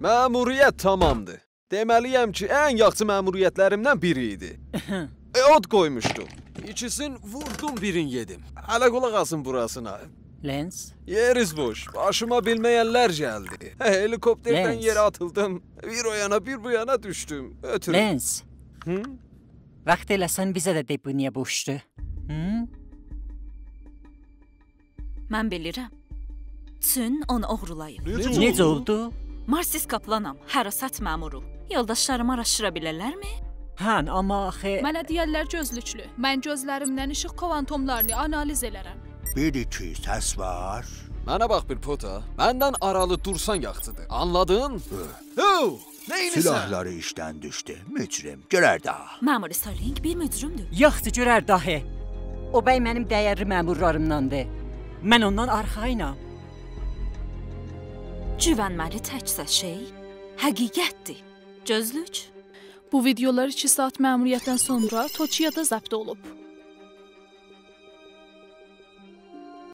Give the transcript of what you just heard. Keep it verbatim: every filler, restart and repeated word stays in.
مأموریت تامامدیر. دئمه‌لی‌یم کی، ان یاخشی مأموریتلریمدن بیری ایدی. ائ، اود قویموشدوم. ایکیسین ووردوم، بیرین یئدیم. هله قولاق آسین بوراسینا. لنس؟ یئریز بوش، باشیما بیلمه‌ینلر گلدی. هه، هلیکوپتردن لنس. یئره آتیلدیم. بیر او یانا، بیر بو یانا دوشدوم. اؤتورون. لنس. هی؟ واخت ائله‌سن بیزه ده دئ بو نییه بوشدو. هی؟ من بیلیرم. چون اونو اوغرولاییب. نئجه نئجه اولدو؟ اولدو؟ مارسیس قاپلانام، حراست مأمورو. یولداشلاریمی آراشدیرا بیلرلرمی؟ هن، آمما آخی منه دئیرلر گؤزلوکلو. من گؤزلریمدن ایشیق کوانتوملارینی آنالیز ائلرم. بیر ایکی سس وار. منه باخ بیر، پوتا. مندن آرالی دورسان یاخشیدیر. آنلادین؟ هه. هو! نئینیرسن؟ سلاحلاری ایشدن دوشدو. مجرم. گؤرر داها. مأمور استارلینگ بیر مجرمدور. یاخشی، گؤرر داها. او بی منیم دیرلی مأمورلاریمداندیر. من اوندان آرخایینام. گوونمه‌لی تکجه شئی حقیقتدیر. گؤزلوک. بو ویدئولار ایکی ساعات مأموریتدن سونرا توکیودا ضبط اولوب.